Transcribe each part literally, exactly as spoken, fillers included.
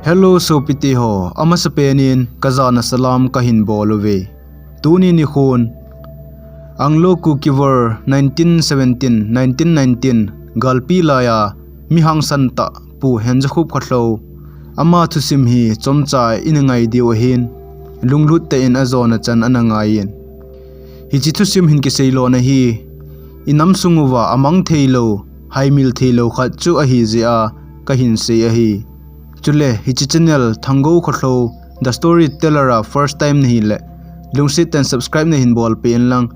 Hello sopite ho, amasapen in kajana salam kahin bol uve. Tuni nikhon Anglo Kuki War nineteen seventeen, nineteen nineteen galpi laiya mi hangsan tah Pu Henjakhup Kholou, ama thusim hi chomcha ina ngai diu ahin, lunglut tah in ajona chan ana ngaiyin. Hiche thusim hin kisei lona hi, inam sung uva amang theilou, haimil theilou khat chu ahi jeh a kahin sei ahi. Chule hiche channel Thanggou Kholou The Storyteller a first time nahi le, lungset tah in subscribe nahin bolpeh in lang,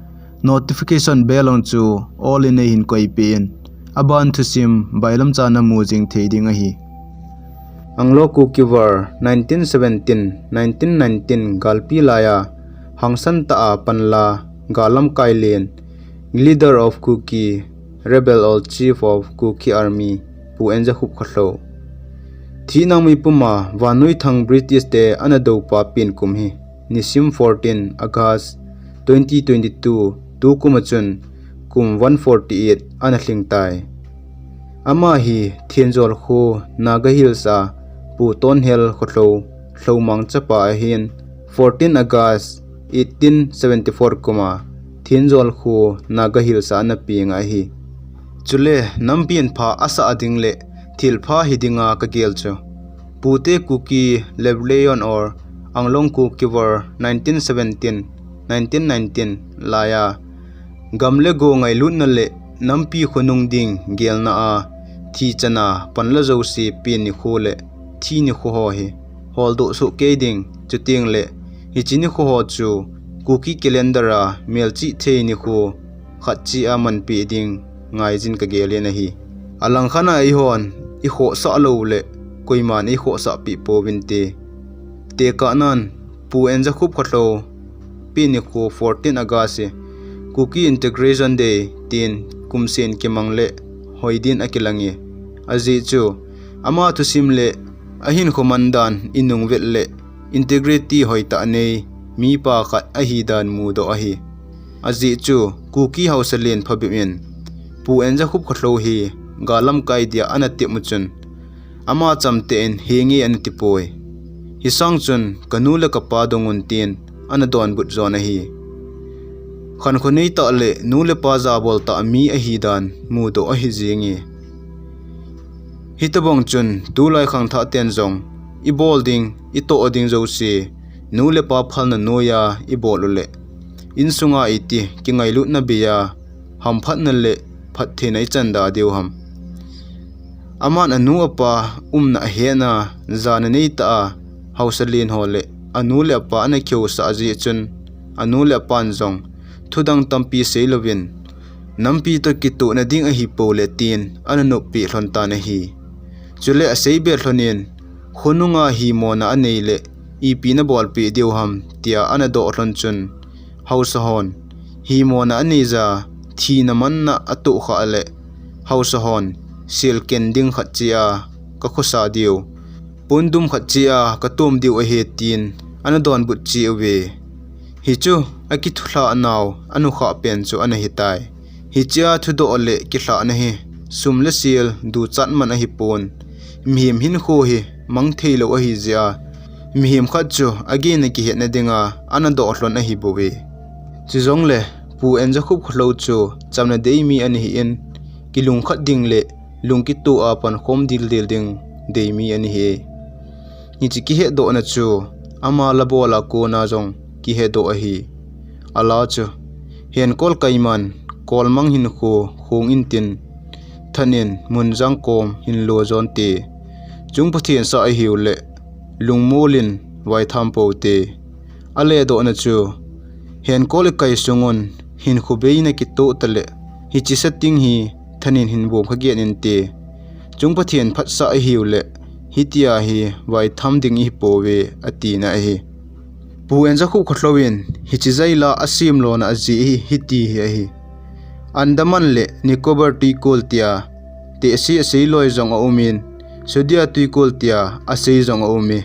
notification bell jong chu all in neihin koipeh in. Aban thusim bailamcha namu jing thei ding ahi. Anglo Kuki War nineteen seventeen, nineteen nineteen galpi laiya hangsan tah a panla gal lamkai len, leader of Kuki rebel or chief of Kuki army, Pu Enjakhup Kholou. Thi nangmi puma vannoi thang British te ana doupa pen kum hi, nisim fourteen August twenty twenty-two, tukum a chun kum one forty-eight ana lhing tai. Ama hi Thenjol kho Naga Hills a Pu Tonhel Kholou, Lhoumang chapa ahin, fourteen August eighteen seventy-four kum a Thenjol kho Naga Hills a ana peng ahi. Chule nampi in pha asah ding le thilpha hi dinga kagel chu Pute Kuki Rebellion or Anglong Kuki War nineteen seventeen, nineteen nineteen laiya gam le go ngailutna le nampi khonung ding gelna a thi chana panla jouse pen nikho le thi nikho ho hi holdoh soh kei ding, chuteng le hiche nikho ho chu Kuki calendar a melchih thei nikho khat cheh a manpeh ding ngaijin kagel in ahi. Alangkhat a eihon ikhohsah lou le koiman eikhohsah peh pouvinte. Tekahnan Pu Enjakhup Kholou pen nikho fourteen August hi Kuki Integration Day tin kumseh in kimang le hoi din akilang e. Ajeh chu ama thusim le ahinkho man dan inung vet le integrity hoitah nei mipa khat ahi dan mudoh ahi. Ajeh chu Kuki haosa len phabep in Pu Enjakhup Kholou hi gal lamkai dia ana tep u chun ama chamtah in henge ana tipoi. Hisang chun kanu le kapa dong un tin ana donbut jon ahi. Khankho nei tah le nu le pa jabol tah mi ahi dan mudoh ahi jenge. Hitobang chun tulai khangthah ten jong ibol ding, itoh ding jouse nu le pa phalna noiya ibol u le insunga iti kingailutna beiya hamphatna le phattheina ichan da diu ham. Aman anu apa umna ahetna, jana nei tah a haosa len ho le anu le apa ana kihou sah jeh chun anu le apan jong thudang tampi seilouvin nampi toh kitohna ding ahipou le tin ana noppeh lhon tan ahi. Chule asei be lhon in khonunga himona anei le ipi nabolpeh diu ham tia ana doh lhon chun haosa hon himona anei ja thina manna atoh khah le haosa hon selken ding khat cheh a kakhosa diu pondum khat cheh a katom diu ahi tin ana donbut cheh uve. Hichu akithulhah nau anukhah pen chu ana hitai. Hichea thudoh le kilhahna hi sum le sel duchat man ahipon, mihem hinkho hi mang theilou ahi jeh a mihem khat chu agena kihetna dinga ana doh lhon ahibouve. Chujongle Pu Enjakhup Kholou chu chamna dei mi ana hin, kilungkhat ding le lungkitoh a pankhom dildel ding dei mi ana hi. Hiche kihetdohna chu ama labol a kona jong kihedoh ahi. Ala chu, henkol kaiman kolmang hinkho khong intin thanin munjang kom hinlo jonte, chung Pathen sah ahiu le lungmol in vaitham poute. Aledohna chu, henkol ikai sungun hinkho beina kitoh tale hiche setting hi thanin hinbom kha get inte, chung Pathen phatsah ahiu le hitia hi vaitham ding ihipouve, atina ahi. Pu Enjakhup Kholou in hiche jaila asem lona ajeh hi hiti hi ahi. Andaman le Nicobar twikol tia tehse asei loi jong aumin, Sudia twikol tia asei jong aume.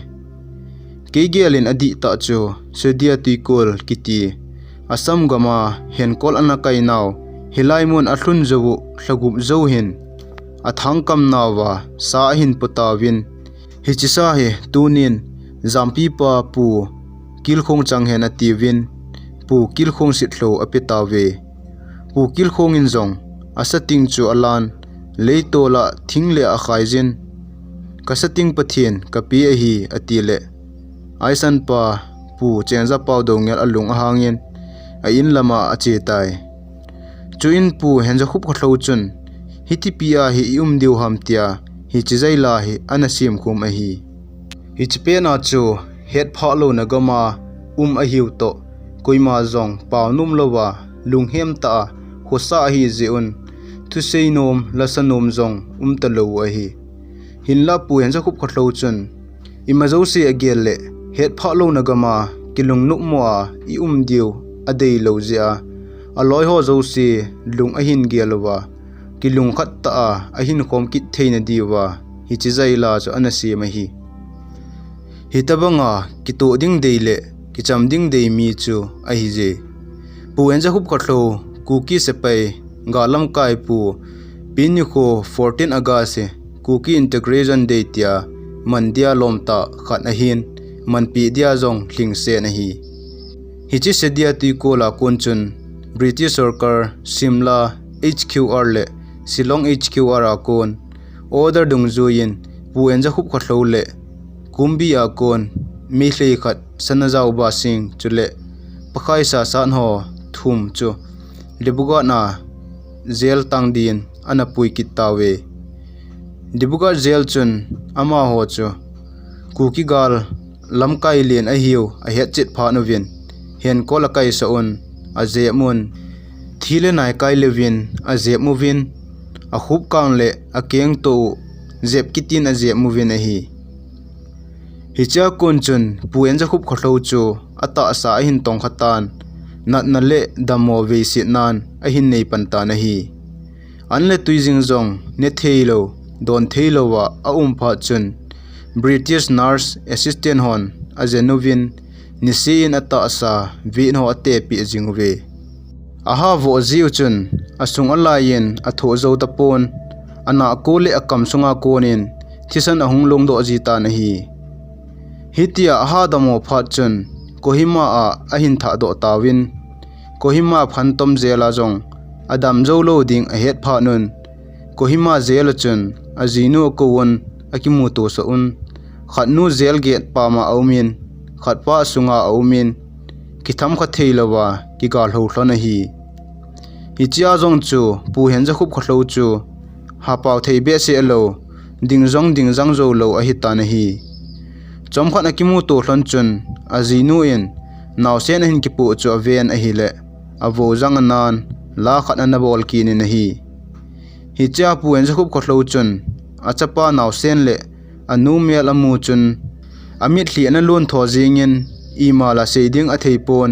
Kei gelin adihtah chu Sudia twikol kiti Assam gama henkol ana kainau, hilai mun alhun jouvu lhagup jou hin athangkam nauva sa ahin potauvin, Hiche sa hi tunin Jampipa Pu Kilkhong chang hen atiuvin, Pu Kilkhong sitlhou ape tauve. Pu Kilkhong in jong asating chu alan, leitol a thing le akhaijin, "Kasating Pathen kape ahi," atile, aisanpa Pu Chengzapao Doungel alung ahangin a-in lama achetai. Chuin Pu Henjakhup Kholou chun, "Hitipi a hi i-um diu ham," tia hiche jaila hi ana semkhum ahi. Hiche pena chu hetphah louna gama um ahiu toh, koima jong paonom louva, lunghem tah a khosa ahijeh un, thusei nom, lasa nom jong umtalou u ahi. Hinlah Pu Henjakhup Kholou chun, "Ima jouse agel le, hetphah louna gama kilungnop mo a i-um diu adeilou jeh a, aloiho jouse lung ahin gel uva, kilungkhat tah a ahin khom kit theina diuva, hiche jaila chu ana sem ahi. Hitobanga kitoh ding dei le kicham ding dei mi chu ahije. Pu Henjakhup Kholou, Kuki Sepai, gal lamkai pu, tuni nikho fourteen August hi Kuki Integration Day tia man dia lomtah khat ahin, manpeh dia jong lhingset ahi." Hiche sedia tuikol a kon chun British sorkar Shimla H Q R le Shillong H Q R a kon order dungjuiyin Pu Henjakhup Kholou le Kumbi a kon Meitei khat Sanajaoba Singh chule Pakai Sasat ho thum chu Dibrugarh a jail tang din ana pui kit tauve. Dibrugarh jail chun amaho chu Kuki gal lamkai len ahiu ahetchet phat uvin, henkol akaisah un, ajep un, thi le nai kai leuvin ajep uvin, akhupkang le akengto u jep kitin ajep uvin ahi. Hichea kon chun Pu Henjakhup Kholou chu atahsa ahin tongkha tan, natna le dammo veisetnan ahin nei pan tan ahi. An le tui jing jong ne theilou, don theilouva aum phat chun, British nurse assistant hon ajen uvin, niseh in atahsa vet ho atepeh jing uve. Aha voh jiu chun, asung alaiyin athoh jou tapon, anahko le akam sunga konin thisan ahung longdoh ji tan ahi. Hitia aha dammo phat chun, Kohima a ahin thahdoh tauvin, Kohima Phantom jail a jong adam jou lou ding ahet phat un, Kohima jail a chun ajinu akouvun, akimutosah un, khatnu jail gate pama aumin, khatpa sunga aumin, kithemkha theilouva kigal lhon ahi. Hichea jong chu Pu Henjakhup Kholou chu hapao thei behseh lou, ding jong ding jang jou lou ahitan ahi. Chomkhat akimuto lhon chun ajinu in naosen ahin kipoh chu aven ahile, avou jang anan, la khat ana bol kit in ahi. Hichea Pu Henjakhup Kholou chun achapa naosen le anu mel amu chun, amitlhi ana lon tho jingin, ima la sei ding atheipon,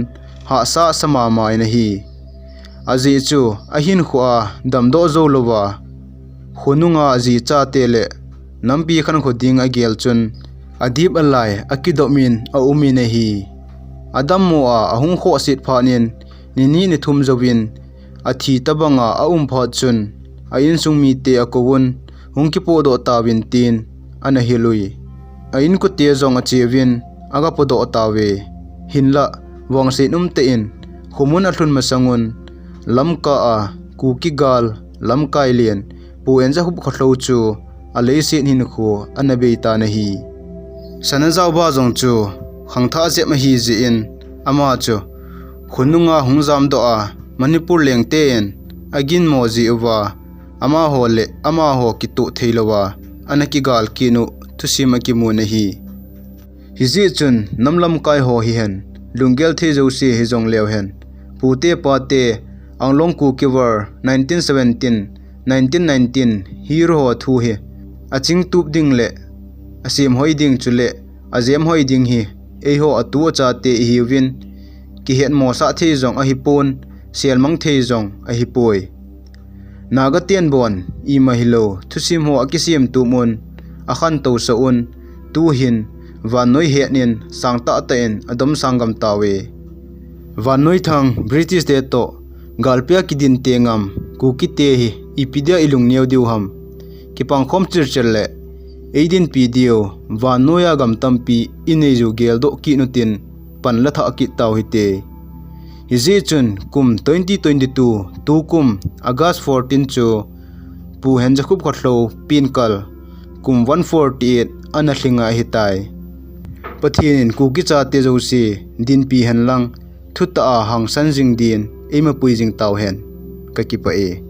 hahsa asa mama in ahi. Ajeh chu ahinkhoa damdoh jou louva, khonunga ajichate le nampi khankho ding agel chun, adip alai akidop in aumin ahi. Adammo a ahung khohset phat in, nini nithum jouvin, athi tobanga aum phat chun, a-insung mite akouvun, hung kipohdoh tauvin tin ana hil ui. A-inkote jong acheuvin, agapodoh tauve. Hinlah, vangset umtah in, khomun alhun masangun, Lamka a Kuki gal lamkai len Pu Henjakhup Kholou chu aleiset hinkho ana beitan ahi. Sanajaoba jong chu khangthah jep ahijeh in, ama chu khonunga hung jamdoh a, Manipur lengte in aginmo jeh uva, amaho le amaho kitoh theilouva ana kigal kit u thusim akimun ahi. Hijeh chun nam lamkai ho hihen, lunggel thei jouse hijongleu hen, pute pate, Anglong Kuki War nineteen seventeen, nineteen nineteen hero ho thu hi achingtup ding le asemhoi ding chule ajemhoi ding hi eiho atu achate ihiuvin, kihetmosah thei jong ahipon, selmang thei jong ahipoi. Naga ten bon ima hilou thusim ho akisem tup un, akhantosah un, tuhin vannoi hetnin sangtah tah in adomsang gam tauve. Vannoi thang British te toh galpia kidinte ngam Kukite hi ipi dia ilungneo diu ham, kipangkhom chilchil le eidinpi diu, vannoiya gam tampi inei u geldoh kit utin, panla thah kit tau hite. Hijeh chun kum twenty twenty-two, tukum August fourteen chu Pu Henjakhup Kholhou pinkal kum one forty-eight ana lhinga ahitai. Pathen in Kuki chate jouse dinpi henlang, thutah a hangsan jing din eimapui jing tau hen. Kakipah e.